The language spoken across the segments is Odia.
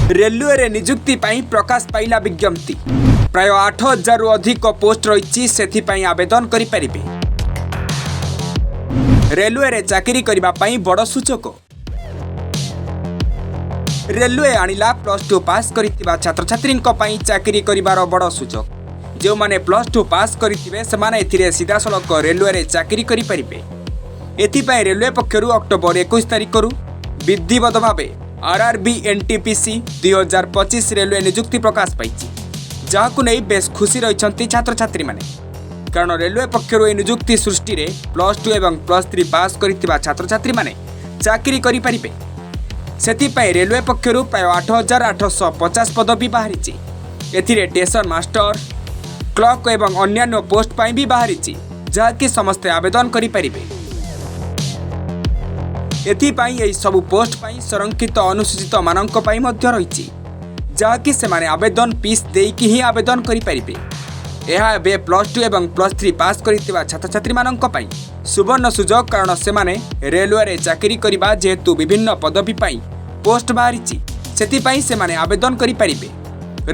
ରେଲୱେରେ ନିଯୁକ୍ତି ପାଇଁ ପ୍ରକାଶ ପାଇଲା ବିଜ୍ଞପ୍ତି। ପ୍ରାୟ 8000ରୁ ଅଧିକ ପୋଷ୍ଟ ରହିଛି, ସେଥିପାଇଁ ଆବେଦନ କରିପାରିବେ। ରେଲୱେରେ ଚାକିରି କରିବା ପାଇଁ ବଡ଼ ସୁଯୋଗ। ରେଲୱେ ଆଣିଲା +2 ପାସ୍ କରିଥିବା ଛାତ୍ରଛାତ୍ରୀଙ୍କ ପାଇଁ ଚାକିରି କରିବାର ବଡ଼ ସୁଯୋଗ। ଯେଉଁମାନେ +2 ପାସ୍ କରିଥିବେ, ସେମାନେ ଏଥିରେ ସିଧାସଳଖ ରେଲୱେରେ ଚାକିରି କରିପାରିବେ। ଏଥିପାଇଁ ରେଲୱେ ପକ୍ଷରୁ ଅକ୍ଟୋବର 21 ତାରିଖରୁ ବିଧିବଦ୍ଧ ଭାବେ ଆର୍ଆର୍ବି ଏନ୍ଟିପିସି 2025 ରେଲୱେ ନିଯୁକ୍ତି ପ୍ରକାଶ ପାଇଛି, ଯାହାକୁ ନେଇ ବେଶ୍ ଖୁସି ରହିଛନ୍ତି ଛାତ୍ରଛାତ୍ରୀମାନେ। କାରଣ ରେଲୱେ ପକ୍ଷରୁ ଏହି ନିଯୁକ୍ତି ସୃଷ୍ଟିରେ +2 ଏବଂ +3 ପାସ୍ କରିଥିବା ଛାତ୍ରଛାତ୍ରୀମାନେ ଚାକିରି କରିପାରିବେ। ସେଥିପାଇଁ ରେଲୱେ ପକ୍ଷରୁ ପ୍ରାୟ 8850 ପଦବୀ ବାହାରିଛି। ଏଥିରେ ଷ୍ଟେସନ ମାଷ୍ଟର, କ୍ଲର୍କ ଏବଂ ଅନ୍ୟାନ୍ୟ ପୋଷ୍ଟ ପାଇଁ ବି ବାହାରିଛି, ଯାହାକି ସମସ୍ତେ ଆବେଦନ କରିପାରିବେ। ଏଥିପାଇଁ ଏହି ସବୁ ପୋଷ୍ଟ ପାଇଁ ସଂରକ୍ଷିତ ଅନୁସୂଚିତ ମାନଙ୍କ ପାଇଁ ମଧ୍ୟ ରହିଛି, ଯାହାକି ସେମାନେ ଆବେଦନ ଫିସ୍ ଦେଇକି ହିଁ ଆବେଦନ କରିପାରିବେ। ଏହା ଏବେ +2 ଏବଂ +3 ପାସ୍ କରିଥିବା ଛାତ୍ରଛାତ୍ରୀମାନଙ୍କ ପାଇଁ ସୁବର୍ଣ୍ଣ ସୁଯୋଗ, କାରଣ ସେମାନେ ରେଲୱେରେ ଚାକିରି କରିବା, ଯେହେତୁ ବିଭିନ୍ନ ପଦବୀ ପାଇଁ ପୋଷ୍ଟ ବାହାରିଛି, ସେଥିପାଇଁ ସେମାନେ ଆବେଦନ କରିପାରିବେ।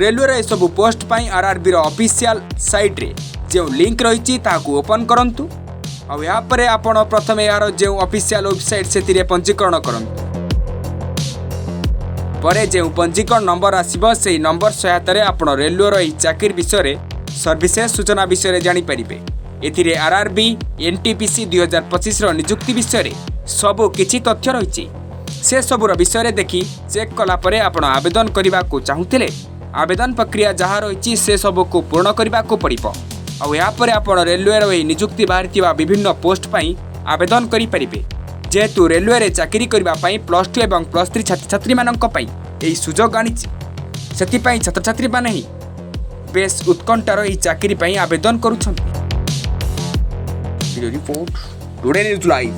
ରେଲୱେର ଏସବୁ ପୋଷ୍ଟ ପାଇଁ ଆର୍ଆର୍ବିର ଅଫିସିଆଲ ସାଇଟ୍ରେ ଯେଉଁ ଲିଙ୍କ ରହିଛି, ତାହାକୁ ଓପନ୍ କରନ୍ତୁ। ଆଉ ଏହାପରେ ଆପଣ ପ୍ରଥମେ ଏହାର ଯେଉଁ ଅଫିସିଆଲ ୱେବସାଇଟ୍, ସେଥିରେ ପଞ୍ଜୀକରଣ କରନ୍ତୁ। ପରେ ଯେଉଁ ପଞ୍ଜୀକରଣ ନମ୍ବର ଆସିବ, ସେହି ନମ୍ବର ସହାୟତାରେ ଆପଣ ରେଲୱେର ଏହି ଚାକିରି ବିଷୟରେ ସବିଶେଷ ସୂଚନା ବିଷୟରେ ଜାଣିପାରିବେ। ଏଥିରେ ଆର୍ଆର୍ବି ଏନ୍ଟିପିସି 2025ର ନିଯୁକ୍ତି ବିଷୟରେ ସବୁ କିଛି ତଥ୍ୟ ରହିଛି। ସେସବୁର ବିଷୟରେ ଦେଖି ଚେକ୍ କଲା ପରେ ଆପଣ ଆବେଦନ କରିବାକୁ ଚାହୁଁଥିଲେ, ଆବେଦନ ପ୍ରକ୍ରିୟା ଯାହା ରହିଛି, ସେସବୁକୁ ପୂରଣ କରିବାକୁ ପଡ଼ିବ। ଆଉ ଏହାପରେ ଆପଣ ରେଲୱେର ଏହି ନିଯୁକ୍ତି ବାହାରିଥିବା ବିଭିନ୍ନ ପୋଷ୍ଟ ପାଇଁ ଆବେଦନ କରିପାରିବେ। ଯେହେତୁ ରେଲୱେରେ ଚାକିରି କରିବା ପାଇଁ +2 ଏବଂ +3 ଛାତ୍ରଛାତ୍ରୀମାନଙ୍କ ପାଇଁ ଏହି ସୁଯୋଗ ଆଣିଛି, ସେଥିପାଇଁ ଛାତ୍ରଛାତ୍ରୀମାନେ ହିଁ ବେଶ ଉତ୍କଣ୍ଠାର ଏହି ଚାକିରି ପାଇଁ ଆବେଦନ କରୁଛନ୍ତି। Report, today news live.